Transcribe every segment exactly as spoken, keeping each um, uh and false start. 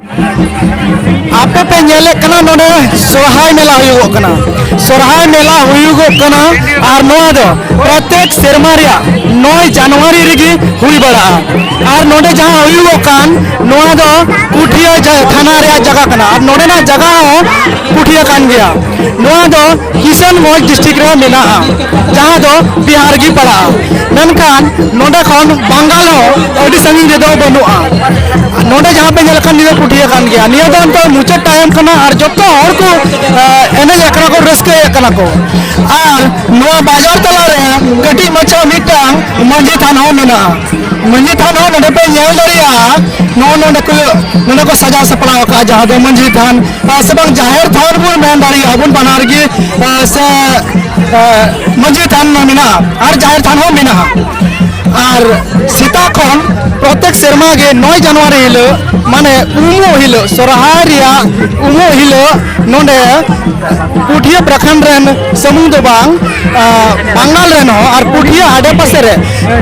ᱟᱯᱮ ᱯᱮ ᱧᱮᱞᱮᱫ ᱠᱟᱱᱟ, ᱱᱚᱰᱮ ᱥᱚᱨᱦᱟᱭ ᱢᱮᱞᱟ ᱦᱩᱭᱩᱜᱚᱜ ᱠᱟᱱᱟ᱾ ᱥᱚᱨᱦᱟᱭ ᱢᱮᱞᱟ ᱦᱩᱭᱩᱜᱚᱜ ᱠᱟᱱᱟ, ᱟᱨ ᱱᱚᱣᱟ ᱫᱚ ᱯᱨᱚᱛᱮᱠ ᱥᱮᱨᱢᱟ ᱨᱮᱭᱟᱜ ᱱᱚᱭ ᱡᱟᱱᱩᱣᱟᱨᱤ ᱨᱮᱜᱮ ᱦᱩᱭ ᱵᱟᱲᱟᱜᱼᱟ᱾ ᱟᱨ ᱱᱚᱰᱮ ᱡᱟᱦᱟᱸ ᱦᱩᱭᱩᱜᱚᱜ ᱠᱟᱱ, ᱱᱚᱣᱟ ᱫᱚ ᱯᱩᱴᱷᱤᱭᱟᱹ ᱡᱟ-, ᱛᱷᱟᱱᱟ ᱨᱮᱭᱟᱜ ᱡᱟᱭᱜᱟ ᱠᱟᱱᱟ, ᱟᱨ ᱱᱚᱰᱮᱱᱟᱜ ᱡᱟᱭᱜᱟ ᱦᱚᱸ ᱯᱩᱴᱷᱤᱭᱟᱹ ᱠᱟᱱ ᱜᱮᱭᱟ᱾ ᱱᱚᱣᱟ ᱫᱚ ᱠᱤᱥᱟᱱᱜᱚᱸᱡᱽ ᱰᱤᱥᱴᱨᱤᱠᱴ ᱨᱮ ᱢᱮᱱᱟᱜᱼᱟ, ᱡᱟᱦᱟᱸ ᱫᱚ ᱵᱤᱦᱟᱨ ᱜᱮ ᱯᱟᱲᱟᱜᱼᱟ᱾ ᱢᱮᱱᱠᱷᱟᱱ ᱱᱚᱰᱮ ᱠᱷᱚᱱ ᱵᱟᱝᱜᱟᱞ ᱦᱚᱸ ᱟᱹᱰᱤ ᱥᱟᱺᱜᱤᱧ ᱨᱮᱫᱚ ᱵᱟᱹᱱᱩᱜᱼᱟ᱾ ᱱᱚᱰᱮ ᱡᱟᱦᱟᱸ ᱯᱮ ᱧᱮᱞ ᱠᱟᱱ, ᱱᱤᱭᱟᱹ ᱯᱩᱴᱷᱤᱭᱟᱹ ᱠᱟᱱ ᱜᱮᱭᱟ᱾ ᱱᱤᱭᱟᱹ ᱫᱚ ᱱᱤᱛᱚᱜ ᱢᱩᱪᱟᱹᱫ ᱴᱟᱭᱤᱢ ᱠᱟᱱᱟ, ᱟᱨ ᱡᱚᱛᱚ ᱦᱚᱲ ᱠᱚ, ᱮ, ᱮᱱᱮᱡ ᱟᱠᱟᱱᱟ ᱠᱚ, ᱨᱟᱹᱥᱠᱟᱹᱭᱮᱫ ᱠᱟᱱᱟ ᱠᱚ᱾ ᱟᱨ ᱱᱚᱣᱟ ᱵᱟᱡᱟᱨ ᱛᱟᱞᱟᱨᱮ ᱠᱟᱹᱴᱤᱡ ᱢᱟᱪᱷᱟ ᱢᱤᱫᱴᱟᱝ ᱢᱟᱹᱡᱷᱤ ᱛᱷᱟᱱ ᱦᱚᱸ ᱢᱮᱱᱟᱜᱼᱟ᱾ ᱢᱟᱹᱡᱷᱤ ᱛᱷᱟᱱ ᱦᱚᱸ ᱱᱚᱰᱮ ᱯᱮ ᱧᱮᱞ ᱫᱟᱲᱮᱭᱟᱜᱼᱟ, ᱱᱚᱜᱼᱚ ᱱᱚᱰᱮ ᱠᱚ, ᱱᱚᱰᱮ ᱠᱚ ᱥᱟᱡᱟᱣ ᱥᱟᱯᱲᱟᱣ ᱟᱠᱟᱫᱼᱟ, ᱡᱟᱦᱟᱸ ᱫᱚ ᱢᱟᱹᱡᱷᱤ ᱛᱷᱟᱱ, ᱟᱨ ᱥᱮ ᱵᱟᱝ ᱡᱟᱦᱮᱨ ᱛᱷᱟᱱ ᱵᱚᱱ ᱢᱮᱱ ᱫᱟᱲᱮᱭᱟᱜᱼᱟ ᱵᱚᱱ, ᱵᱟᱱᱟᱨ ᱜᱮ, ᱟᱨ ᱥᱮ, ᱟᱨ ᱢᱟᱹᱡᱷᱤ ᱛᱷᱟᱱ ᱢᱟ ᱢᱮᱱᱟᱜᱼᱟ ᱟᱨ ᱡᱟᱦᱮᱨ ᱛᱷᱟᱱ ᱦᱚᱸ ᱢᱮᱱᱟᱜᱼᱟ᱾ ᱟᱨ ᱥᱮᱛᱟᱜ ᱠᱷᱚᱱ ᱯᱨᱚᱛᱮᱠ ᱥᱮᱨᱢᱟ ᱜᱮ ᱱᱚᱭ ᱡᱟᱱᱩᱣᱟᱨᱤ ᱦᱤᱞᱳᱜ, ᱢᱟᱱᱮ ᱩᱢᱩᱜ ᱦᱤᱞᱳᱜ, ᱥᱚᱨᱦᱟᱭ ᱨᱮᱭᱟᱜ ᱩᱢᱩᱜ ᱦᱤᱞᱳᱜ ᱱᱚᱰᱮ ᱯᱩᱴᱷᱤᱭᱟᱹ ᱯᱨᱚᱠᱷᱚᱸᱰ ᱨᱮᱱ ᱥᱩᱢᱩᱝ ᱫᱚ ᱵᱟᱝ, ᱟᱨ ᱵᱟᱝᱜᱟᱞ ᱨᱮᱱ ᱦᱚᱸ ᱟᱨ ᱯᱩᱴᱷᱤᱭᱟᱹ ᱟᱰᱮᱯᱟᱥᱮ ᱨᱮ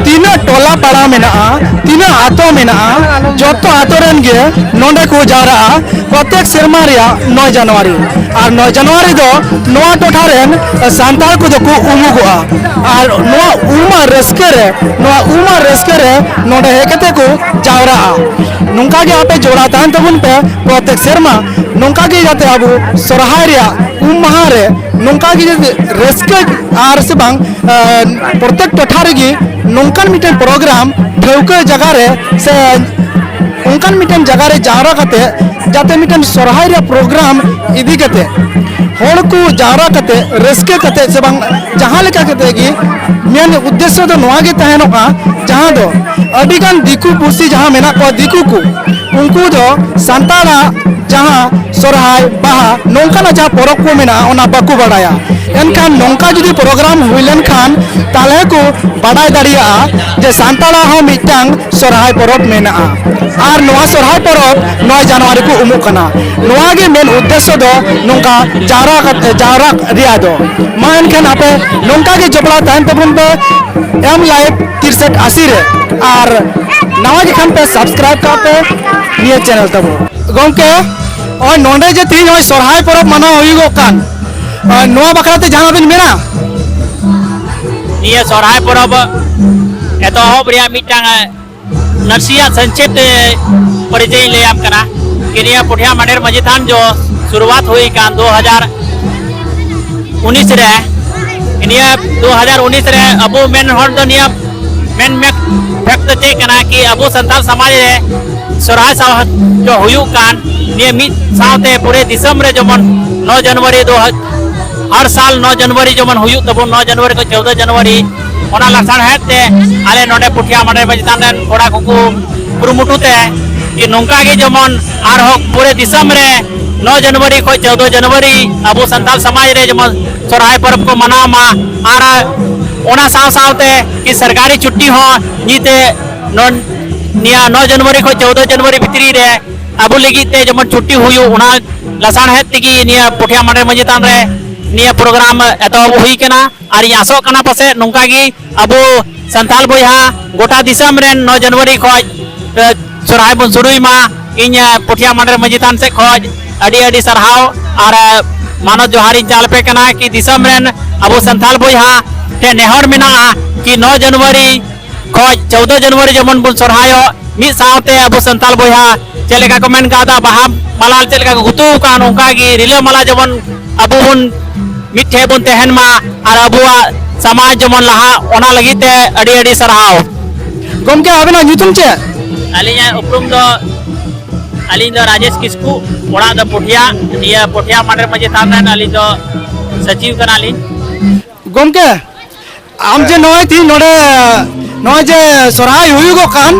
ᱛᱤᱱᱟᱹᱜ ᱴᱚᱞᱟ ᱯᱟᱲᱟ ᱢᱮᱱᱟᱜᱼᱟ, ᱛᱤᱱᱟᱹᱜ ᱟᱛᱳ ᱢᱮᱱᱟᱜᱼᱟ, ᱡᱚᱛᱚ ᱟᱛᱳ ᱨᱮᱱ ᱜᱮ ᱱᱚᱰᱮ ᱠᱚ ᱡᱟᱣᱨᱟᱜᱼᱟ ᱯᱨᱚᱛᱮᱠ ᱥᱮᱨᱢᱟ ᱨᱮᱭᱟᱜ ᱱᱚᱭ ᱡᱟᱱᱩᱣᱟᱨᱤ᱾ ᱟᱨ ᱱᱚᱭ ᱡᱟᱱᱩᱣᱟᱨᱤ ᱫᱚ ᱱᱚᱣᱟ ᱴᱚᱴᱷᱟ ᱨᱮᱱ ᱥᱟᱱᱛᱟᱲ ᱠᱚᱫᱚ ᱠᱚ ᱩᱢᱩᱜᱚᱜᱼᱟ᱾ ᱟᱨ ᱱᱚᱣᱟ ᱩᱢ ᱟᱨ ᱨᱟᱹᱥᱠᱟᱹ ᱨᱮ, ᱱᱚᱣᱟ ᱩᱢ ᱟᱨ ᱨᱟᱹᱥᱠᱟᱹ ᱨᱮ ᱱᱚᱰᱮ ᱦᱮᱡ ᱠᱟᱛᱮ ᱠᱚ ᱡᱟᱣᱨᱟᱜᱼᱟ᱾ ᱱᱚᱝᱠᱟ ᱜᱮ ᱟᱯᱮ ᱡᱚᱲᱟᱣ ᱛᱟᱦᱮᱱ ᱛᱟᱵᱚᱱ ᱯᱮ ᱯᱨᱚᱛᱮᱠ ᱥᱮᱨᱢᱟ᱾ ᱱᱚᱝᱠᱟ ᱜᱮ ᱡᱟᱛᱮ ᱟᱵᱚ ᱥᱚᱨᱦᱟᱭ ᱨᱮᱭᱟᱜ ᱩᱢ ᱢᱟᱦᱟ ᱨᱮ ᱱᱚᱝᱠᱟ ᱜᱮ ᱡᱟᱛᱮ ᱨᱟᱹᱥᱠᱟᱹ ᱟᱨ ᱥᱮ ᱵᱟᱝ, ᱟᱸ, ᱯᱨᱚᱛᱮᱠ ᱴᱚᱴᱷᱟ ᱨᱮᱜᱮ ᱱᱚᱝᱠᱟᱱ ᱢᱤᱫᱴᱮᱱ ᱯᱨᱳᱜᱨᱟᱢ ᱴᱷᱟᱹᱣᱠᱟᱹ ᱡᱟᱭᱜᱟ ᱨᱮ ᱥᱮ ᱚᱱᱠᱟᱱ ᱢᱤᱫᱴᱮᱱ ᱡᱟᱭᱜᱟ ᱨᱮ ᱡᱟᱣᱨᱟ ᱠᱟᱛᱮ, ᱡᱟᱛᱮ ᱢᱤᱫᱴᱮᱱ ᱥᱚᱨᱦᱟᱭ ᱨᱮᱭᱟᱜ ᱯᱨᱳᱜᱨᱟᱢ ᱤᱫᱤ ᱠᱟᱛᱮ ᱦᱚᱲ ᱠᱚ ᱡᱟᱣᱨᱟ ᱠᱟᱛᱮ, ᱨᱟᱹᱥᱠᱟᱹ ᱠᱟᱛᱮ ᱥᱮ ᱵᱟᱝ ᱡᱟᱦᱟᱸ ᱞᱮᱠᱟ ᱠᱟᱛᱮ ᱜᱮ, ᱢᱮᱱ ᱩᱫᱽᱫᱮᱥᱥᱚ ᱫᱚ ᱱᱚᱣᱟ ᱜᱮ ᱛᱟᱦᱮᱱᱚᱜᱼᱟ, ᱡᱟᱦᱟᱸ ᱫᱚ ᱟᱹᱰᱤᱜᱟᱱ ᱫᱤᱠᱩ ᱯᱩᱥᱤ ᱡᱟᱦᱟᱸ ᱢᱮᱱᱟᱜ ᱠᱚᱣᱟ, ᱫᱤᱠᱩ ᱠᱚ, ᱩᱱᱠᱩ ᱫᱚ ᱥᱟᱱᱛᱟᱲᱟᱜ ᱡᱟᱦᱟᱸ ᱥᱚᱨᱦᱟᱭ, ᱵᱟᱦᱟ, ᱱᱚᱝᱠᱟᱱᱟᱜ ᱡᱟᱦᱟᱸ ᱯᱚᱨᱚᱵᱽ ᱠᱚ ᱢᱮᱱᱟᱜᱼᱟ, ᱚᱱᱟ ᱵᱟᱠᱚ ᱵᱟᱲᱟᱭᱟ᱾ ᱮᱱᱠᱷᱟᱱ ᱱᱚᱝᱠᱟ ᱡᱩᱫᱤ ᱯᱨᱳᱜᱨᱟᱢ ᱦᱩᱭ ᱞᱮᱱᱠᱷᱟᱱ, ᱛᱟᱦᱚᱞᱮ ᱠᱚ ᱵᱟᱰᱟᱭ ᱫᱟᱲᱮᱭᱟᱜᱼᱟ ᱡᱮ ᱥᱟᱱᱛᱟᱲᱟᱜ ᱦᱚᱸ ᱢᱤᱫᱴᱟᱝ ᱥᱚᱨᱦᱟᱭ ᱯᱚᱨᱚᱵᱽ ᱢᱮᱱᱟᱜᱼᱟ᱾ ᱟᱨ ᱱᱚᱣᱟ ᱥᱚᱨᱦᱟᱭ ᱯᱚᱨᱚᱵᱽ ᱱᱚᱭ ᱡᱟᱱᱩᱣᱟᱨᱤ ᱠᱚ ᱩᱢᱩᱜ ᱠᱟᱱᱟ᱾ ᱱᱚᱣᱟ ᱜᱮ ᱢᱮᱱ ᱩᱫᱽᱫᱮᱥᱥᱚ ᱫᱚ ᱱᱚᱝᱠᱟ ᱡᱟᱣᱨᱟ ᱠᱟᱛᱮ, ᱡᱟᱣᱨᱟ ᱨᱮᱭᱟᱜ ᱫᱚ᱾ ᱢᱟ ᱮᱱᱠᱷᱟᱱ ᱟᱯᱮ ᱱᱚᱝᱠᱟ ᱜᱮ ᱡᱚᱯᱲᱟᱣ ᱛᱟᱦᱮᱱ ᱛᱟᱵᱚᱱ ᱯᱮ ᱮᱢ ᱞᱟᱭᱤᱵᱷ ᱛᱤᱨᱥᱟᱴ ᱟᱥᱤ ᱨᱮ᱾ ᱟᱨ ᱱᱟᱣᱟ ᱜᱮ ᱠᱷᱟᱱ ᱯᱮ subscribe ᱠᱟᱜ ᱯᱮ᱾ ᱱᱤᱭᱟᱹ ᱪᱮᱱᱮᱞ ᱛᱟᱵᱚ᱾ ᱜᱚᱢᱠᱮ, ᱱᱚᱜᱼᱚᱭ ᱱᱚᱰᱮ ᱡᱮ ᱛᱮᱦᱮᱧ ᱱᱚᱜᱼᱚᱭ ᱥᱚᱨᱦᱟᱭ ᱯᱚᱨᱚᱵᱽ ᱢᱟᱱᱟᱣ ᱦᱩᱭᱩᱜᱚᱜ ᱠᱟᱱ, ᱱᱚᱣᱟ ᱵᱟᱠᱷᱨᱟ ᱛᱮ ᱡᱟᱦᱟᱸ ᱵᱤᱱ ᱢᱮᱱᱟ? ᱱᱤᱭᱟᱹ ᱥᱚᱨᱦᱟᱭ ᱯᱚᱨᱚᱵᱽ ᱮᱛᱚᱦᱚᱵ ᱨᱮᱭᱟᱜ ᱢᱤᱫᱴᱟᱝ ᱱᱟᱥᱮᱭᱟᱜ ᱥᱚᱝᱠᱷᱮᱯ ᱛᱮ ᱯᱚᱨᱤᱪᱚᱭ ᱤᱧ ᱞᱟᱹᱭᱟᱢ ᱠᱟᱱᱟ᱾ ᱠᱤ ᱱᱤᱭᱟᱹ ᱯᱩᱴᱷᱤᱭᱟ ᱢᱟᱰᱮᱨ ᱢᱟᱹᱡᱷᱤ ᱛᱷᱟᱱ ᱡᱚ ᱥᱩᱨᱩᱣᱟᱛ ᱦᱩᱭ ᱟᱠᱟᱱ ᱫᱩ ᱦᱟᱡᱟᱨ ᱩᱱᱤᱥ ᱨᱮ᱾ ᱱᱤᱭᱟᱹ ᱫᱩ ᱦᱟᱡᱟᱨ ᱩᱱᱤᱥ ᱨᱮ ᱟᱵᱚ ᱢᱮᱱ ᱦᱚᱲ ᱫᱚ ᱱᱤᱭᱟᱹ ᱢᱮᱱ ᱢᱮ ᱯᱷᱮᱠᱴ ᱫᱚ ᱪᱮᱫ ᱠᱟᱱᱟ ᱠᱤ ᱟᱵᱚ ᱥᱟᱱᱛᱟᱲ ᱥᱚᱢᱟᱡᱽ ᱨᱮ ᱥᱚᱨᱦᱟᱭ ᱥᱟᱶ ᱡᱚ ᱦᱩᱭᱩᱜ ᱠᱟᱱ ᱱᱤᱭᱟᱹ ᱢᱤᱫ ᱥᱟᱶᱛᱮ ᱯᱩᱨᱟᱹ ᱫᱤᱥᱚᱢ ᱨᱮ ᱡᱮᱢᱚᱱ ᱱᱚ ᱡᱟᱱᱩᱣᱟᱨᱤ ᱫᱚ ᱦᱟᱨ ᱥᱟᱞ ᱱᱚ ᱡᱟᱱᱩᱣᱟᱨᱤ ᱡᱮᱢᱚᱱ ᱦᱩᱭᱩᱜ ᱛᱟᱵᱚᱱ, ᱱᱚ ᱡᱟᱱᱩᱣᱟᱨᱤ ᱠᱷᱚᱱ ᱪᱳᱫᱽᱫᱚ ᱡᱟᱱᱩᱣᱟᱨᱤ, ᱚᱱᱟ ᱞᱟᱥᱟᱲᱦᱮᱫ ᱛᱮ ᱟᱞᱮ ᱱᱚᱰᱮ ᱯᱩᱴᱷᱤᱭᱟ ᱢᱟᱰᱮᱨ ᱢᱟᱹᱡᱷᱤ ᱛᱷᱟᱱ ᱨᱮᱱ ᱠᱚᱲᱟ ᱠᱚᱠᱚ ᱠᱩᱨᱩᱢᱩᱴᱩ ᱛᱮ ᱠᱤ ᱱᱚᱝᱠᱟ ᱜᱮ ᱡᱮᱢᱚᱱ ᱟᱨᱦᱚᱸ ᱯᱩᱨᱟᱹ ᱫᱤᱥᱚᱢ ᱨᱮ ᱱᱚ ᱡᱟᱱᱩᱣᱟᱨᱤ ᱠᱷᱚᱱ ᱪᱳᱫᱽᱫᱚ ᱡᱟᱱᱩᱣᱟᱨᱤ ᱟᱵᱚ ᱥᱟᱱᱛᱟᱲ ᱥᱚᱢᱟᱡᱽ ᱨᱮ ᱡᱮᱢᱚᱱ ᱥᱚᱨᱦᱟᱭ ᱯᱚᱨᱚᱵᱽ ᱠᱚ ᱢᱟᱱᱟᱣ ᱢᱟ᱾ ᱟᱨ ᱚᱱᱟ ᱥᱟᱶ ᱥᱟᱶᱛᱮ ᱠᱤ ᱥᱚᱨᱠᱟᱨᱤ ᱪᱷᱩᱴᱴᱤ ᱦᱚᱸ ᱱᱤᱛ ᱱᱚ-, ᱱᱤᱭᱟᱹ ᱱᱚ ᱡᱟᱱᱩᱣᱟᱨᱤ ᱠᱷᱚᱱ ᱪᱳᱫᱽᱫᱚ ᱡᱟᱱᱩᱣᱟᱨᱤ ᱵᱷᱤᱛᱨᱤ ᱨᱮ ᱟᱵᱚ ᱞᱟᱹᱜᱤᱫ ᱛᱮ ᱡᱮᱢᱚᱱ ᱪᱷᱩᱴᱴᱤ ᱦᱩᱭᱩᱜ, ᱚᱱᱟ ᱞᱟᱥᱟᱲᱦᱮᱫ ᱛᱮᱜᱮ ᱱᱤᱭᱟᱹ ᱯᱩᱴᱷᱤᱭᱟ ᱢᱟᱰᱮᱨ ᱢᱟᱹᱡᱷᱤ ᱛᱷᱟᱱ ᱨᱮ ᱱᱤᱭᱟᱹ ᱯᱨᱳᱜᱨᱟᱢ ᱮᱛᱚᱦᱚᱵ ᱦᱩᱭ ᱠᱟᱱᱟ᱾ ᱟᱨ ᱤᱧ ᱟᱥᱚᱜ ᱠᱟᱱᱟ ᱯᱟᱥᱮᱡ ᱱᱚᱝᱠᱟ ᱜᱮ ᱟᱵᱚ ᱥᱟᱱᱛᱟᱲ ᱵᱚᱭᱦᱟ ᱜᱚᱴᱟ ᱫᱤᱥᱚᱢ ᱨᱮᱱ ᱱᱚ ᱡᱟᱱᱩᱣᱟᱨᱤ ᱠᱷᱚᱱ, ᱮ, ᱥᱚᱨᱦᱟᱭ ᱵᱚᱱ ᱥᱩᱨᱩᱭ ᱢᱟ᱾ ᱤᱧ, ᱮ, ᱯᱩᱴᱷᱤᱭᱟ ᱢᱟᱰᱮᱨ ᱢᱟᱹᱡᱷᱤ ᱛᱷᱟᱱ ᱥᱮᱫ ᱠᱷᱚᱱ ᱟᱹᱰᱤ ᱟᱹᱰᱤ ᱥᱟᱨᱦᱟᱣ ᱟᱨ, ᱮ, ᱢᱟᱱᱚᱛ ᱡᱚᱦᱟᱨ ᱤᱧ ᱪᱟᱞ ᱟᱯᱮ ᱠᱟᱱᱟ ᱠᱤ ᱫᱤᱥᱚᱢ ᱨᱮᱱ ᱟᱵᱚ ᱥᱟᱱᱛᱟᱲ ᱵᱚᱭᱦᱟ ᱴᱷᱮᱱ ᱱᱮᱦᱚᱨ ᱢᱮᱱᱟᱜᱼᱟ ᱠᱤ ᱱᱚ ᱡᱟᱱᱩᱣᱟᱨᱤ ᱠᱷᱚᱱ ᱪᱳᱫᱽᱫᱚ ᱡᱟᱱᱩᱣᱟᱨᱤ ᱡᱮᱢᱚᱱ ᱵᱚᱱ ᱥᱚᱨᱦᱟᱭᱚᱜ ᱢᱤᱫ ᱥᱟᱶᱛᱮ ᱟᱵᱚ ᱥᱟᱱᱛᱟᱲ ᱵᱚᱭᱦᱟ ᱪᱮᱫ ᱞᱮᱠᱟ ᱠᱚ ᱢᱮᱱ ᱠᱟᱣᱫᱟ, ᱵᱟᱦᱟ ᱢᱟᱞᱟ ᱪᱮᱫ ᱞᱮᱠᱟ ᱠᱚ ᱜᱩᱛᱩ ᱟᱠᱟᱱ, ᱚᱱᱠᱟ ᱜᱮ ᱨᱤᱞᱟᱹ ᱢᱟᱞᱟ ᱡᱮᱢᱚᱱ ᱟᱵᱚ ᱵᱚᱱ ᱢᱤᱫ ᱴᱷᱮᱱ ᱵᱚᱱ ᱛᱟᱦᱮᱱ ᱢᱟ ᱟᱨ ᱟᱵᱚᱣᱟᱜ ᱥᱚᱢᱟᱡᱽ ᱡᱮᱢᱚᱱ ᱞᱟᱦᱟᱜ, ᱚᱱᱟ ᱞᱟᱹᱜᱤᱫ ᱛᱮ ᱟᱹᱰᱤ ᱟᱹᱰᱤ ᱥᱟᱨᱦᱟᱣ᱾ ᱜᱚᱢᱠᱮ, ᱟᱵᱮᱱᱟᱜ ᱧᱩᱛᱩᱢ ᱪᱮᱫ? ᱟᱹᱞᱤᱧᱟᱜ ᱩᱯᱨᱩᱢ ᱫᱚ, ᱟᱹᱞᱤᱧ ᱫᱚ ᱨᱟᱡᱮᱥ ᱠᱤᱥᱠᱩ, ᱚᱲᱟᱜ ᱫᱚ ᱯᱩᱴᱷᱤᱭᱟ, ᱱᱤᱭᱟᱹ ᱯᱩᱴᱷᱤᱭᱟ ᱢᱟᱰᱮᱨ ᱢᱟᱹᱡᱷᱤ ᱛᱷᱟᱱ ᱨᱮᱱ ᱟᱹᱞᱤᱧ ᱫᱚ ᱥᱚᱪᱤᱵᱽ ᱠᱟᱱᱟᱞᱤᱧ᱾ ᱜᱚᱢᱠᱮ, ᱟᱢ ᱡᱮ ᱱᱚᱜᱼᱚᱭ ᱛᱤᱦᱤᱧ ᱱᱚᱰᱮ, ᱱᱚᱜᱼᱚᱭ ᱡᱮ ᱥᱚᱨᱦᱟᱭ ᱦᱩᱭᱩᱜᱚᱜ ᱠᱟᱱ,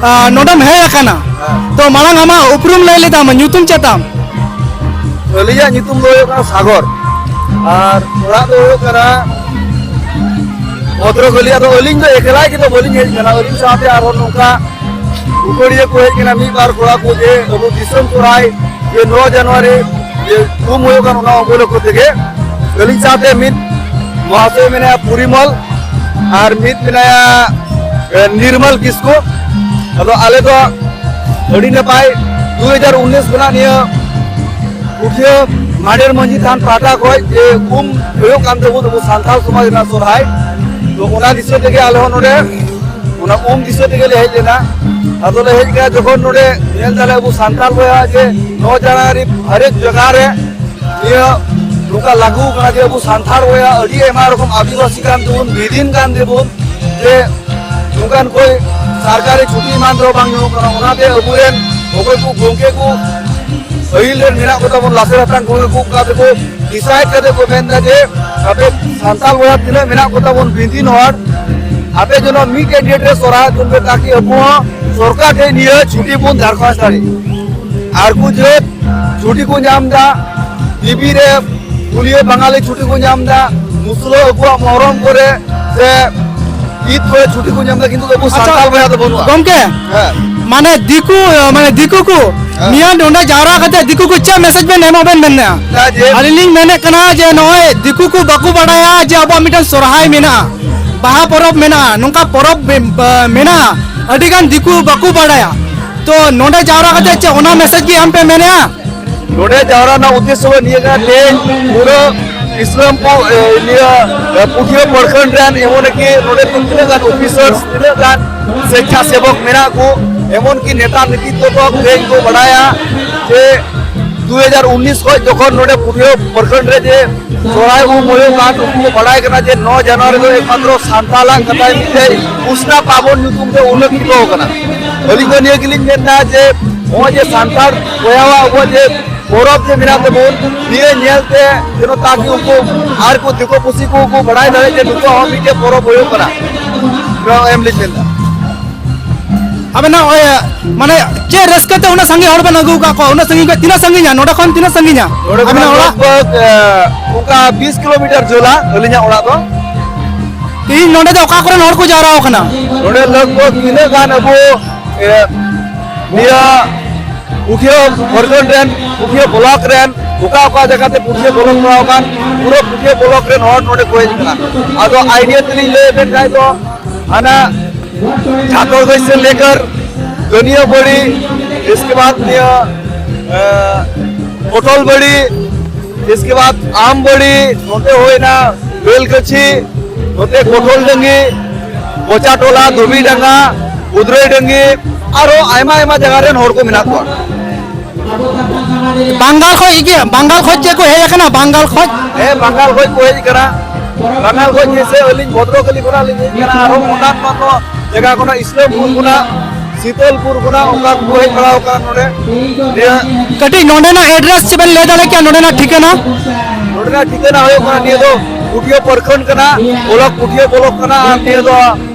ᱟᱸ, ᱱᱚᱰᱮᱢ ᱦᱮᱡ ᱟᱠᱟᱱᱟ, ᱛᱚ ᱢᱟᱲᱟᱝ ᱟᱢᱟᱜ ᱩᱯᱨᱩᱢ ᱞᱟᱹᱭ ᱞᱮᱛᱟᱢ, ᱧᱩᱛᱩᱢ ᱪᱮᱫ ᱛᱟᱢ? ᱟᱹᱞᱤᱧᱟᱜ ᱧᱩᱛᱩᱢ ᱫᱚ ᱦᱩᱭᱩᱜ ᱠᱟᱱᱟ ᱥᱟᱜᱚᱨ, ᱟᱨ ᱚᱲᱟᱜ ᱫᱚ ᱦᱩᱭᱩᱜ ᱠᱟᱱᱟ ᱵᱷᱚᱫᱨᱚᱠᱟᱹᱞᱤ᱾ ᱟᱫᱚ ᱟᱹᱞᱤᱧ ᱫᱚ ᱮᱠᱞᱟ ᱜᱮ ᱫᱚ ᱵᱟᱹᱞᱤᱧ ᱦᱮᱡ ᱟᱠᱟᱱᱟ, ᱟᱹᱞᱤᱧ ᱥᱟᱶᱛᱮ ᱟᱨᱦᱚᱸ ᱱᱚᱝᱠᱟ ᱩᱯᱟᱹᱲᱤᱭᱟᱹ ᱠᱚ ᱦᱮᱡ ᱟᱠᱟᱱᱟ, ᱢᱤᱫ ᱵᱟᱨ ᱠᱚᱲᱟ ᱠᱚ, ᱡᱮ ᱟᱵᱚ ᱫᱤᱥᱚᱢ ᱥᱚᱨᱦᱟᱭ ᱡᱮ ᱱᱚ ᱡᱟᱱᱩᱣᱟᱨᱤ ᱡᱮ ᱩᱢ ᱦᱩᱭᱩᱜ ᱠᱟᱱ, ᱚᱱᱟ ᱩᱯᱚᱞᱚᱠᱠᱷᱚ ᱛᱮᱜᱮ ᱟᱹᱞᱤᱧ ᱥᱟᱶᱛᱮ ᱢᱤᱫ ᱢᱚᱦᱟᱥᱚᱭ ᱢᱮᱱᱟᱭᱟ ᱯᱚᱨᱤᱢᱚᱞ, ᱟᱨ ᱢᱤᱫ ᱢᱮᱱᱟᱭᱟ, ᱮ, ᱱᱤᱨᱢᱚᱞ ᱠᱤᱥᱠᱩ᱾ ᱟᱫᱚ ᱟᱞᱮ ᱫᱚ ᱟᱹᱰᱤ ᱱᱟᱯᱟᱭ᱾ ᱫᱩ ᱦᱟᱡᱟᱨ ᱩᱱᱤᱥ ᱠᱷᱚᱱᱟᱜ ᱱᱤᱭᱟᱹ ᱯᱩᱴᱷᱤᱭᱟᱹ ᱢᱟᱰᱮᱨ ᱢᱟᱹᱡᱷᱤ ᱛᱷᱟᱱ ᱯᱟᱦᱴᱟ ᱠᱷᱚᱱ ᱡᱮ ᱩᱢ ᱦᱩᱭᱩᱜ ᱠᱟᱱ ᱛᱟᱵᱚᱱ ᱟᱵᱚ ᱥᱟᱱᱛᱟᱲ ᱥᱚᱢᱟᱡᱽ ᱨᱮᱱᱟᱜ ᱥᱚᱨᱦᱟᱭ, ᱛᱚ ᱚᱱᱟ ᱫᱤᱥᱟᱹ ᱛᱮᱜᱮ ᱟᱞᱮ ᱦᱚᱸ ᱱᱚᱰᱮ ᱚᱱᱟ ᱩᱢ ᱫᱤᱥᱟᱹ ᱛᱮᱜᱮ ᱞᱮ ᱦᱮᱡ ᱞᱮᱱᱟ᱾ ᱟᱫᱚ ᱞᱮ ᱦᱮᱡ ᱠᱟᱱᱟ ᱡᱚᱠᱷᱚᱱ ᱱᱚᱰᱮ ᱧᱮᱞ ᱫᱟᱞᱮ ᱟᱵᱚ ᱥᱟᱱᱛᱟᱲ ᱵᱚᱭᱦᱟ ᱡᱮ ᱱᱚ ᱡᱟᱱᱩᱣᱟᱨᱤ ᱦᱟᱨᱮᱠ ᱡᱟᱭᱜᱟ ᱨᱮ ᱱᱤᱭᱟᱹ ᱱᱚᱝᱠᱟ ᱞᱟᱹᱜᱩ ᱠᱟᱱᱟ ᱡᱮ ᱟᱵᱚ ᱥᱟᱱᱛᱟᱲ ᱵᱚᱭᱦᱟ ᱟᱹᱰᱤ ᱟᱭᱢᱟ ᱨᱚᱠᱚᱢ ᱟᱹᱫᱤᱵᱟᱹᱥᱤ ᱠᱟᱱ ᱛᱮᱵᱚᱱ, ᱵᱤᱫᱤᱱ ᱠᱟᱱ ᱛᱮᱵᱚᱱ, ᱡᱮ ᱱᱚᱝᱠᱟᱱ ᱠᱚᱭ ᱥᱚᱨᱠᱟᱨᱤ ᱪᱷᱩᱴᱤ ᱮᱢᱟᱱ ᱛᱮᱦᱚᱸ ᱵᱟᱝ ᱧᱟᱢᱚᱜ ᱠᱟᱱᱟ᱾ ᱚᱱᱟᱛᱮ ᱟᱵᱚᱨᱮᱱ ᱚᱠᱚᱭ ᱠᱚ ᱜᱚᱢᱠᱮ ᱠᱚ ᱯᱟᱹᱦᱤᱞ ᱨᱮᱱ ᱢᱮᱱᱟᱜ ᱠᱚᱛᱟ ᱵᱚᱱ, ᱞᱟᱥᱮᱨ ᱦᱟᱛᱟᱝ ᱠᱚ ᱩᱱᱠᱩ ᱠᱟᱛᱮ ᱠᱚ ᱰᱤᱥᱟᱭᱤᱰ ᱠᱟᱛᱮ ᱠᱚ ᱢᱮᱱ ᱮᱫᱟ ᱡᱮ ᱟᱯᱮ ᱥᱟᱱᱛᱟᱲ ᱵᱚᱭᱦᱟ ᱛᱤᱱᱟᱹᱜ ᱢᱮᱱᱟᱜ ᱠᱚᱛᱟ ᱵᱚᱱ ᱵᱤᱫᱤᱱ ᱦᱚᱲ, ᱟᱯᱮ ᱡᱮᱱᱚ ᱢᱤᱫᱴᱮᱡ ᱰᱮᱴ ᱨᱮ ᱥᱚᱨᱦᱟᱭ ᱛᱩᱞ ᱯᱮ, ᱛᱟᱠᱤ ᱟᱵᱚ ᱦᱚᱸ ᱥᱚᱨᱠᱟᱨ ᱴᱷᱮᱱ ᱱᱤᱭᱟᱹ ᱪᱷᱩᱴᱤ ᱵᱚᱱ ᱫᱟᱨᱠᱷᱟᱥᱛ ᱫᱟᱲᱮᱭᱟᱜ᱾ ᱟᱨ ᱠᱚ ᱡᱟᱹᱛ ᱪᱷᱩᱴᱤ ᱠᱚ ᱧᱟᱢ ᱮᱫᱟ, ᱵᱤᱵᱤ ᱨᱮ ᱯᱩᱞᱤᱭᱟᱹ ᱵᱟᱝᱟᱞᱤ ᱪᱷᱩᱴᱤ ᱠᱚ ᱧᱟᱢ ᱮᱫᱟ, ᱢᱩᱥᱞᱟᱹ ᱟᱠᱚᱣᱟᱜ ᱢᱚᱦᱨᱚᱢ ᱠᱚᱨᱮ ᱥᱮ ᱤᱫ ᱠᱚᱨᱮ ᱪᱷᱩᱴᱤ ᱠᱚ ᱧᱟᱢ ᱮᱫᱟ, ᱠᱤᱱᱛᱩ ᱟᱵᱚ ᱟᱪᱪᱷᱟ, ᱥᱟᱱᱛᱟᱲ ᱵᱚᱭᱦᱟ ᱫᱚ ᱵᱟᱹᱱᱩᱜᱼᱟ᱾ ᱜᱚᱢᱠᱮ, ᱦᱮᱸ᱾ ᱢᱟᱱᱮ ᱫᱤᱠᱩ, ᱢᱟᱱᱮ ᱫᱤᱠᱩ ᱠᱚ ᱦᱮᱸ᱾ ᱱᱤᱭᱟᱹ ᱱᱚᱰᱮ ᱡᱟᱣᱨᱟ ᱠᱟᱛᱮ ᱫᱤᱠᱩ ᱠᱚ ᱪᱮᱫ ᱢᱮᱥᱮᱡᱽ ᱵᱮᱱ ᱮᱢᱟ ᱵᱮᱱ ᱢᱮᱱᱟ? ᱪᱮᱫᱟᱜ ᱡᱮ ᱟᱹᱞᱤᱧ ᱞᱤᱧ ᱢᱮᱱᱮᱫ ᱠᱟᱱᱟ ᱡᱮ ᱱᱚᱜᱼᱚᱭ ᱫᱤᱠᱩ ᱠᱚ ᱵᱟᱠᱚ ᱵᱟᱲᱟᱭᱟ ᱡᱮ ᱟᱵᱚᱣᱟᱜ ᱢᱤᱫᱴᱮᱱ ᱥᱚᱨᱦᱟᱭ ᱢᱮᱱᱟᱜᱼᱟ, ᱵᱟᱦᱟ ᱯᱚᱨᱚᱵᱽ ᱢᱮᱱᱟᱜᱼᱟ, ᱱᱚᱝᱠᱟ ᱯᱚᱨᱚᱵᱽ ᱢᱮ-, ᱵᱟ-, ᱢᱮᱱᱟᱜᱼᱟ, ᱟᱹᱰᱤ ᱜᱟᱱ ᱫᱤᱠᱩ ᱵᱟᱠᱚ ᱵᱟᱲᱟᱭᱟ᱾ ᱛᱚ ᱱᱚᱰᱮ ᱡᱟᱣᱨᱟ ᱠᱟᱛᱮ ᱪᱮᱫ ᱚᱱᱟ ᱢᱮᱥᱮᱡᱽ ᱜᱮ ᱟᱢ ᱯᱮ ᱢᱮᱱᱮᱜᱼᱟ? ᱱᱚᱰᱮ ᱡᱟᱣᱨᱟ ᱨᱮᱱᱟᱜ ᱩᱫᱽᱫᱮᱥᱥᱚ ᱫᱚ ᱱᱤᱭᱟᱹ ᱠᱟᱱᱟ, ᱛᱮᱦᱮᱧ ᱯᱩᱨᱟᱹ ᱤᱥᱞᱟᱢᱯᱩᱨ, ᱮ, ᱱᱤᱭᱟᱹ, ᱮ, ᱯᱩᱴᱷᱤᱭᱟᱹ ᱯᱨᱚᱠᱷᱚᱸᱰ ᱨᱮᱱ ᱮᱢᱚᱱ ᱠᱤ ᱱᱚᱰᱮ ᱛᱤᱱᱟᱹᱜ ᱜᱟᱱ ᱚᱯᱷᱤᱥᱟᱨᱥ, ᱛᱤᱱᱟᱹᱜ ᱜᱟᱱ ᱥᱮᱪᱪᱷᱟ ᱥᱮᱵᱚᱠ ᱢᱮᱱᱟᱜ ᱠᱚ, ᱮᱢᱚᱱ ᱠᱤ ᱱᱮᱛᱟ ᱱᱤᱛᱤ ᱛᱚᱠᱚ ᱛᱮᱦᱮᱧ ᱠᱚ ᱵᱟᱲᱟᱭᱟ ᱡᱮ ᱫᱩ ᱦᱟᱡᱟᱨ ᱩᱱᱤᱥ ᱠᱷᱚᱱ ᱡᱚᱠᱷᱚᱱ ᱱᱚᱰᱮ ᱯᱩᱴᱷᱤᱭᱟᱹ ᱯᱨᱚᱠᱷᱚᱸᱰ ᱨᱮ ᱡᱮ ᱥᱚᱨᱦᱟᱭ ᱩᱢ ᱦᱩᱭᱩᱜ ᱠᱟᱱ, ᱩᱱᱠᱩ ᱠᱚ ᱵᱟᱲᱟᱭ ᱠᱟᱱᱟ ᱡᱮ ᱱᱚ ᱡᱟᱱᱩᱣᱟᱨᱤ ᱫᱚ ᱮᱠᱢᱟᱛᱨᱚ ᱥᱟᱱᱛᱟᱲᱟᱜ ᱠᱟᱛᱷᱟ ᱢᱤᱫᱴᱮᱡ ᱩᱥᱱᱟ ᱯᱟᱵᱚᱱ ᱧᱩᱛᱩᱢ ᱛᱮ ᱩᱞᱞᱮᱠᱷᱤᱛᱚ ᱠᱟᱱᱟ᱾ ᱟᱹᱞᱤᱧ ᱫᱚ ᱱᱤᱭᱟᱹ ᱜᱮᱞᱤᱧ ᱢᱮᱱᱫᱟ ᱡᱮ ᱱᱚᱜᱼᱚᱭ ᱡᱮ ᱥᱟᱱᱛᱟᱲ ᱵᱚᱭᱦᱟᱣᱟᱜ ᱟᱵᱚᱣᱟᱜ ᱡᱮ ᱯᱚᱨᱚᱵᱽ ᱡᱮ ᱢᱮᱱᱟᱜ ᱛᱟᱵᱚᱱ, ᱱᱤᱭᱟᱹ ᱧᱮᱞᱛᱮ ᱡᱮᱱᱚ ᱛᱟᱠᱤ ᱩᱱᱠᱩ ᱟᱨ ᱠᱚ ᱫᱤᱠᱩ ᱯᱩᱥᱤ ᱠᱚ ᱠᱚ ᱵᱟᱲᱟᱭ ᱫᱟᱲᱮᱭᱟᱜ ᱡᱮ ᱱᱩᱠᱩᱣᱟᱜ ᱦᱚᱸ ᱢᱤᱫᱴᱮᱡ ᱯᱚᱨᱚᱵᱽ ᱦᱩᱭᱩᱜ ᱠᱟᱱᱟ᱾ ᱱᱚᱣᱟ ᱮᱢ ᱞᱤᱧ ᱢᱮᱱᱫᱟ᱾ ᱟᱵᱮᱱᱟᱜ ᱳᱭ, ᱢᱟᱱᱮ, ᱪᱮᱫ ᱨᱟᱹᱥᱠᱟᱹ ᱛᱮ ᱩᱱᱟᱹᱜ ᱥᱟᱸᱜᱮ ᱦᱚᱲ ᱵᱮᱱ ᱟᱹᱜᱩ ᱟᱠᱟᱫ ᱠᱚᱣᱟ? ᱩᱱᱟᱹᱜ ᱥᱟᱺᱜᱤᱧ ᱠᱷᱚᱱ ᱛᱤᱱᱟᱹᱜ ᱥᱟᱺᱜᱤᱧᱟ? ᱱᱚᱰᱮ ᱠᱷᱚᱱ ᱛᱤᱱᱟᱹᱜ ᱥᱟᱺᱜᱤᱧᱟ ᱱᱚᱰᱮ ᱟᱵᱮᱱᱟᱜ ᱠᱷᱚᱱᱟᱜ ᱚᱲᱟᱜ? ᱞᱟᱜᱽ ᱵᱷᱟᱜᱽ, ᱮ, ᱚᱱᱠᱟ ᱵᱤᱥ ᱠᱤᱞᱳᱢᱤᱴᱟᱨ ᱡᱷᱟᱹᱞᱟ ᱟᱹᱞᱤᱧᱟᱜ ᱚᱲᱟᱜ ᱫᱚ᱾ ᱛᱤᱦᱤᱧ ᱱᱚᱰᱮ ᱫᱚ ᱚᱠᱟ ᱠᱚᱨᱮᱱ ᱦᱚᱲ ᱠᱚ ᱡᱟᱣᱨᱟ ᱟᱠᱟᱱᱟ? ᱱᱚᱰᱮ ᱞᱟᱜᱽ ᱵᱷᱟᱜᱽ ᱛᱤᱱᱟᱹᱜ ᱜᱟᱱ ᱟᱵᱚ, ᱮ, ᱱᱤᱭᱟᱹ ᱯᱩᱴᱷᱤᱭᱟᱹ ᱯᱨᱚᱠᱷᱚᱸᱰ ᱨᱮᱱ, ᱯᱩᱴᱷᱤᱭᱟᱹ ᱵᱞᱚᱠ ᱨᱮᱱ, ᱚᱠᱟ ᱚᱠᱟ ᱡᱟᱭᱜᱟ ᱛᱮ ᱯᱩᱴᱷᱤᱭᱟᱹ ᱵᱞᱚᱠ ᱯᱟᱲᱟᱣ ᱟᱠᱟᱱ, ᱯᱩᱨᱟᱹ ᱯᱩᱴᱷᱤᱭᱟᱹ ᱵᱞᱚᱠ ᱨᱮᱱ ᱦᱚᱲ ᱱᱚᱰᱮ ᱠᱚ ᱦᱮᱡ ᱟᱠᱟᱱᱟ᱾ ᱟᱫᱚ ᱟᱭᱰᱤᱭᱟ ᱛᱮᱞᱤᱧ ᱞᱟᱹᱭ ᱟᱵᱮᱱ ᱠᱷᱟᱡ ᱫᱚ, ᱦᱟᱱᱟ ᱴᱷᱟᱠᱩᱨᱜᱚᱸᱡᱽ ᱥᱮ ᱞᱮᱠᱟᱨ ᱠᱟᱹᱱᱤᱭᱟᱹ ᱵᱟᱹᱲᱤ, ᱤᱥᱠᱮ ᱵᱟᱫ ᱱᱤᱭᱟᱹ, ᱮ, ᱯᱚᱴᱚᱞ ᱵᱟᱹᱲᱤ, ᱤᱥᱠᱮ ᱵᱟᱫ ᱟᱢ ᱵᱟᱹᱲᱤ, ᱱᱚᱛᱮ ᱦᱩᱭᱱᱟ ᱵᱮᱞᱜᱟᱹᱪᱷᱤ, ᱱᱚᱛᱮ ᱠᱚᱴᱷᱚᱞ ᱰᱟᱹᱝᱜᱤ, ᱵᱚᱪᱟ ᱴᱚᱞᱟ, ᱫᱷᱩᱵᱤ ᱰᱟᱸᱜᱟ, ᱩᱫᱽᱨᱟᱹᱭ ᱰᱟᱹᱝᱜᱤ, ᱟᱨᱚ ᱟᱭᱢᱟ ᱟᱭᱢᱟ ᱡᱟᱭᱜᱟ ᱨᱮᱱ ᱦᱚᱲ ᱠᱚ ᱢᱮᱱᱟᱜ ᱠᱚᱣᱟ᱾ ᱵᱟᱝᱜᱟᱞ ᱠᱷᱚᱡ ᱜᱮ, ᱵᱟᱝᱜᱟᱞ ᱠᱷᱚᱡ ᱪᱮᱫ ᱠᱚ ᱦᱮᱡ ᱟᱠᱟᱱᱟ? ᱵᱟᱝᱜᱟᱞ ᱠᱷᱚᱡ? ᱦᱮᱸ, ᱵᱟᱝᱜᱟᱞ ᱠᱷᱚᱡ ᱠᱚ ᱦᱮᱡ ᱟᱠᱟᱱᱟ᱾ ᱵᱟᱝᱜᱟᱞ ᱠᱷᱚᱡ ᱡᱮᱭᱥᱮ ᱟᱹᱞᱤᱧ ᱵᱷᱚᱫᱨᱚᱠᱟᱞᱤ ᱠᱷᱚᱱᱟᱜ ᱞᱤᱧ ᱦᱮᱡ ᱟᱠᱟᱱᱟ, ᱟᱨᱦᱚᱸ ᱚᱱᱟᱱ ᱢᱟᱱᱚ ᱡᱟᱭᱜᱟ ᱠᱷᱚᱱᱟᱜ, ᱤᱥᱞᱟᱢᱯᱩᱨ ᱠᱷᱚᱱᱟᱜ, ᱥᱤᱛᱚᱞᱯᱩᱨ ᱠᱷᱚᱱᱟᱜ ᱚᱱᱠᱟ ᱠᱚ ᱦᱮᱡ ᱵᱟᱲᱟ ᱟᱠᱟᱱᱟ ᱱᱚᱰᱮ᱾ ᱱᱤᱭᱟᱹ ᱠᱟᱹᱴᱤᱡ ᱱᱚᱰᱮᱱᱟᱜ ᱮᱰᱨᱮᱥ ᱪᱮᱫ ᱵᱮᱱ ᱞᱟᱹᱭ ᱫᱟᱲᱮ ᱠᱮᱭᱟ? ᱱᱚᱰᱮᱱᱟᱜ ᱴᱷᱤᱠᱟᱹᱱᱟ? ᱱᱚᱰᱮᱱᱟᱜ ᱴᱷᱤᱠᱟᱹᱱᱟ ᱦᱩᱭᱩᱜ ᱠᱟᱱᱟ, ᱱᱤᱭᱟᱹ ᱫᱚ ᱯᱩᱴᱷᱤᱭᱟᱹ ᱯᱨᱚᱠᱷᱚᱸᱰ ᱠᱟᱱᱟ, ᱵᱞᱚᱠ ᱯᱩᱴᱷᱤᱭᱟᱹ ᱵᱞᱚᱠ ᱠᱟᱱᱟ, ᱟᱨ ᱱᱤᱭᱟᱹ ᱫᱚ,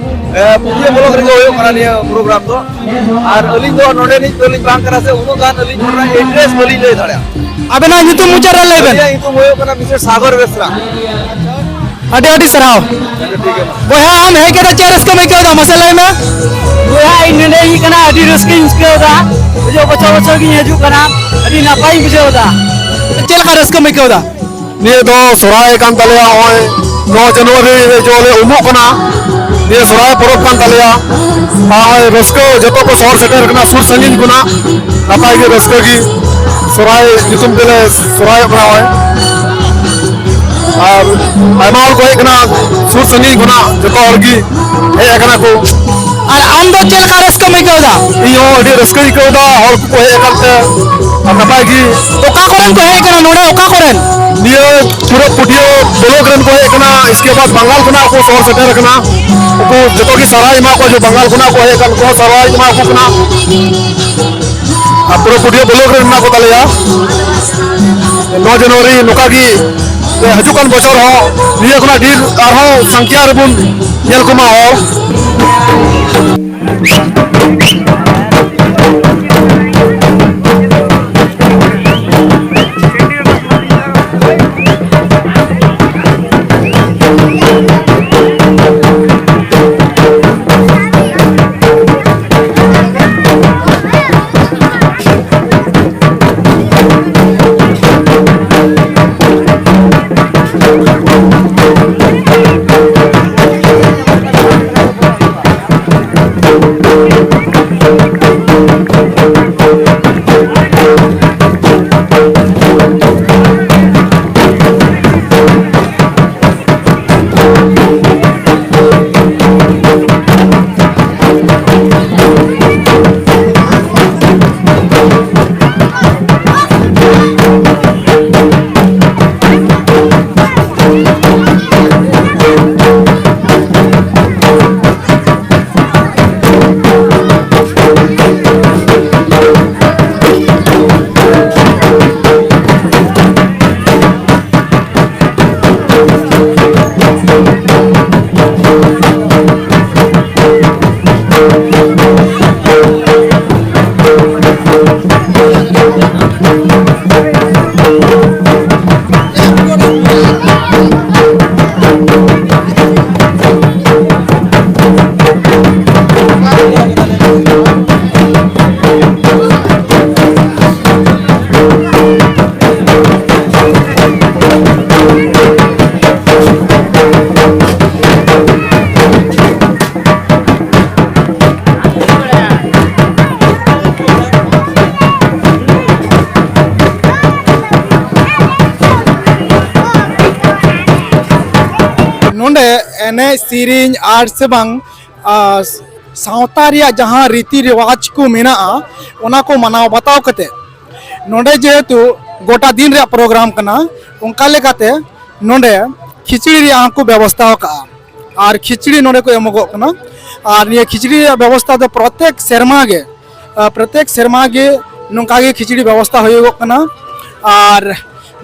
ᱮ, ᱯᱩᱴᱷᱤᱭᱟᱹ ᱵᱞᱚᱠ ᱨᱮᱜᱮ ᱦᱩᱭᱩᱜ ᱠᱟᱱᱟ ᱱᱤᱭᱟᱹ ᱯᱨᱳᱜᱨᱟᱢ ᱫᱚ᱾ ᱟᱨ ᱟᱹᱞᱤᱧ ᱫᱚ ᱱᱚᱰᱮᱱᱤᱡ ᱫᱚᱞᱤᱧ ᱵᱟᱝ ᱠᱟᱱᱟ ᱥᱮ, ᱩᱱᱟᱹᱜ ᱜᱟᱱ ᱟᱹᱞᱤᱧ ᱱᱚᱰᱮᱱᱟᱜ ᱮᱰᱨᱮᱥ ᱵᱟᱹᱞᱤᱧ ᱞᱟᱹᱭ ᱫᱟᱲᱮᱭᱟᱜᱼᱟ᱾ ᱟᱵᱮᱱᱟᱜ ᱧᱩᱛᱩᱢ ᱢᱩᱪᱟᱹᱫ ᱨᱮ ᱞᱟᱹᱭ ᱵᱮᱱ᱾ ᱟᱹᱞᱤᱧᱟᱜ ᱧᱩᱛᱩᱢ ᱦᱩᱭᱩᱜ ᱠᱟᱱᱟ ᱢᱤᱥᱴᱟᱨ ᱥᱟᱜᱚᱨ ᱵᱮᱥᱨᱟ᱾ ᱟᱹᱰᱤ ᱟᱹᱰᱤ ᱥᱟᱨᱦᱟᱣ᱾ ᱴᱷᱤᱠ ᱜᱮᱭᱟ, ᱢᱟ᱾ ᱵᱚᱭᱦᱟ, ᱟᱢ ᱦᱮᱡ ᱠᱟᱛᱮ ᱪᱮᱫ ᱨᱟᱹᱥᱠᱟᱹᱢ ᱟᱹᱭᱠᱟᱹᱣ ᱮᱫᱟ? ᱢᱟᱥᱮ ᱞᱟᱹᱭ ᱢᱮ᱾ ᱵᱚᱭᱦᱟ, ᱤᱧ ᱱᱚᱰᱮ ᱦᱮᱡ ᱠᱟᱱᱟ, ᱟᱹᱰᱤ ᱨᱟᱹᱥᱠᱟᱹᱧ ᱟᱹᱭᱠᱟᱹᱣ ᱮᱫᱟ᱾ ᱵᱩᱡᱷᱟᱹᱣ, ᱵᱚᱪᱷᱚᱨ ᱵᱚᱪᱷᱚᱨ ᱜᱤᱧ ᱦᱤᱡᱩᱜ ᱠᱟᱱᱟ, ᱟᱹᱰᱤ ᱱᱟᱯᱟᱭᱤᱧ ᱵᱩᱡᱷᱟᱹᱣ ᱮᱫᱟ᱾ ᱪᱮᱫ ᱞᱮᱠᱟ ᱨᱟᱹᱥᱠᱟᱹᱢ ᱟᱹᱭᱠᱟᱹᱣ ᱮᱫᱟ? ᱱᱤᱭᱟᱹ ᱫᱚ ᱥᱚᱨᱦᱟᱭ ᱠᱟᱱ ᱛᱟᱞᱮᱭᱟ, ᱱᱚᱜᱼᱚᱭ ᱱᱚ ᱡᱟᱱᱩᱣᱟᱨᱤ ᱨᱮ ᱡᱚ ᱞᱮ ᱩᱢᱩᱜ ᱠᱟᱱᱟ᱾ ᱱᱤᱭᱟᱹ ᱥᱚᱨᱦᱟᱭ ᱯᱚᱨᱚᱵᱽ ᱠᱟᱱ ᱛᱟᱞᱮᱭᱟ᱾ ᱟᱨ ᱱᱚᱜᱼᱚᱭ ᱨᱟᱹᱥᱠᱟᱹ ᱡᱚᱛᱚ ᱠᱚ ᱥᱚᱦᱚᱨ ᱥᱮᱴᱮᱨ ᱠᱟᱱᱟ, ᱥᱩᱨ ᱥᱟᱺᱜᱤᱧ ᱠᱷᱚᱱᱟᱜ᱾ ᱱᱟᱯᱟᱭ ᱜᱮ ᱨᱟᱹᱥᱠᱟᱹ ᱜᱮ ᱥᱚᱨᱦᱟᱭ ᱧᱩᱛᱩᱢ ᱛᱮᱞᱮ ᱥᱚᱨᱦᱟᱭᱚᱜ ᱠᱟᱱᱟ ᱱᱚᱜᱼᱚᱭ᱾ ᱟᱨ ᱟᱭᱢᱟ ᱦᱚᱲ ᱠᱚ ᱦᱮᱡ ᱠᱟᱱᱟ, ᱥᱩᱨ ᱥᱟᱺᱜᱤᱧ ᱠᱷᱚᱱᱟᱜ ᱡᱚᱛᱚ ᱦᱚᱲ ᱜᱮ ᱦᱮᱡ ᱟᱠᱟᱱᱟ ᱠᱚ᱾ ᱟᱨ ᱟᱢ ᱫᱚ ᱪᱮᱫ ᱞᱮᱠᱟ ᱨᱟᱹᱥᱠᱟᱹᱢ ᱟᱹᱭᱠᱟᱹᱣ ᱮᱫᱟ? ᱤᱧ ᱦᱚᱸ ᱟᱹᱰᱤ ᱨᱟᱹᱥᱠᱟᱹᱧ ᱟᱹᱭᱠᱟᱹᱣ ᱮᱫᱟ, ᱦᱚᱲ ᱠᱚᱠᱚ ᱦᱮᱡ ᱟᱠᱟᱱ ᱛᱮ᱾ ᱟᱨ ᱱᱟᱯᱟᱭ ᱜᱮ᱾ ᱚᱠᱟ ᱠᱚᱨᱮᱱ ᱠᱚ ᱦᱮᱡ ᱟᱠᱟᱱᱟ ᱱᱚᱰᱮ, ᱚᱠᱟ ᱠᱚᱨᱮᱱ? ᱱᱤᱭᱟᱹ ᱯᱩᱨᱟᱹ ᱯᱩᱴᱷᱤᱭᱟᱹ ᱵᱞᱚᱠ ᱨᱮᱱ ᱠᱚ ᱦᱮᱡ ᱟᱠᱟᱱᱟ, ᱤᱥᱠᱮ ᱵᱟᱫ ᱵᱟᱝᱜᱟᱞ ᱠᱷᱚᱱᱟᱜ ᱠᱚ ᱥᱚᱦᱚᱨ ᱥᱮᱴᱮᱨ ᱟᱠᱟᱱᱟ᱾ ᱩᱱᱠᱩ ᱡᱚᱛᱚ ᱜᱮ ᱥᱟᱨᱦᱟᱣ ᱮᱢᱟ ᱠᱚᱣᱟ, ᱡᱮ ᱵᱟᱝᱜᱟᱞ ᱠᱷᱚᱱᱟᱜ ᱠᱚ ᱦᱮᱡ ᱟᱠᱟᱱ ᱩᱱᱠᱩ ᱦᱚᱸ ᱥᱟᱨᱦᱟᱣ ᱮᱢᱟ ᱠᱚ ᱠᱟᱱᱟ᱾ ᱟᱨ ᱯᱩᱨᱟᱹ ᱯᱩᱴᱷᱤᱭᱟᱹ ᱵᱞᱚᱠ ᱨᱮ ᱢᱮᱱᱟᱜ ᱠᱚ ᱛᱟᱞᱮᱭᱟ᱾ ᱱᱚ ᱡᱟᱱᱩᱣᱟᱨᱤ ᱱᱚᱝᱠᱟ ᱜᱮ ᱦᱤᱡᱩᱜ ᱠᱟᱱ ᱵᱚᱪᱷᱚᱨ ᱦᱚᱸ ᱱᱤᱭᱟᱹ ᱠᱷᱚᱱᱟᱜ ᱰᱷᱮᱨ ᱟᱨᱦᱚᱸ ᱥᱚᱝᱠᱷᱭᱟ ᱨᱮᱵᱚᱱ ᱧᱮᱞ ᱠᱚᱢᱟ ᱦᱚᱲ᱾ ᱱᱚᱰᱮ ᱮᱱᱮᱡ ᱥᱮᱨᱮᱧ ᱟᱨ ᱥᱮ ᱵᱟᱝ, ᱟᱨ ᱥᱟᱶᱛᱟ ᱨᱮᱭᱟᱜ ᱡᱟᱦᱟᱸ ᱨᱤᱛᱤ ᱨᱮᱣᱟᱡᱽ ᱠᱚ ᱢᱮᱱᱟᱜᱼᱟ, ᱚᱱᱟ ᱠᱚ ᱢᱟᱱᱟᱣ ᱵᱟᱛᱟᱣ ᱠᱟᱛᱮ, ᱱᱚᱰᱮ ᱡᱮᱦᱮᱛᱩ ᱜᱚᱴᱟ ᱫᱤᱱ ᱨᱮᱭᱟᱜ ᱯᱨᱳᱜᱨᱟᱢ ᱠᱟᱱᱟ, ᱚᱱᱠᱟ ᱞᱮᱠᱟᱛᱮ ᱱᱚᱰᱮ ᱠᱷᱤᱪᱲᱤ ᱨᱮᱭᱟᱜ ᱦᱚᱸᱠᱚ ᱵᱮᱵᱚᱥᱛᱷᱟ ᱟᱠᱟᱫᱼᱟ᱾ ᱟᱨ ᱠᱷᱤᱪᱲᱤ ᱱᱚᱰᱮ ᱠᱚ ᱮᱢᱚᱜᱚᱜ ᱠᱟᱱᱟ᱾ ᱟᱨ ᱱᱤᱭᱟᱹ ᱠᱷᱤᱪᱲᱤ ᱨᱮᱭᱟᱜ ᱵᱮᱵᱚᱥᱛᱷᱟ ᱫᱚ ᱯᱨᱚᱛᱮᱠ ᱥᱮᱨᱢᱟ ᱜᱮ, ᱟᱨ ᱯᱨᱚᱛᱮᱠ ᱥᱮᱨᱢᱟ ᱜᱮ ᱱᱚᱝᱠᱟ ᱜᱮ ᱠᱷᱤᱪᱲᱤ ᱵᱮᱵᱚᱥᱛᱷᱟ ᱦᱩᱭᱩᱜᱚᱜ ᱠᱟᱱᱟ᱾ ᱟᱨ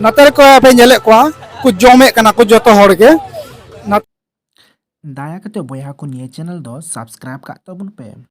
ᱱᱚᱛᱮ ᱨᱮᱠᱚ ᱯᱮ ᱧᱮᱞᱮᱫ ᱠᱚᱣᱟ, ᱠᱚ ᱡᱚᱢᱮᱫ ᱠᱟᱱᱟ ᱠᱚ ᱡᱚᱛᱚ ᱦᱚᱲ ᱜᱮ᱾ ᱱᱟ- ᱫᱟᱭᱟ ᱠᱟᱛᱮ ᱵᱚᱭᱦᱟ ᱠᱚ, ᱱᱤᱭᱟᱹ ᱪᱮᱱᱮᱞ ᱫᱚ ᱥᱟᱵᱥᱠᱨᱟᱭᱤᱵ ᱠᱟᱜ ᱛᱟᱵᱚᱱ ᱯᱮ᱾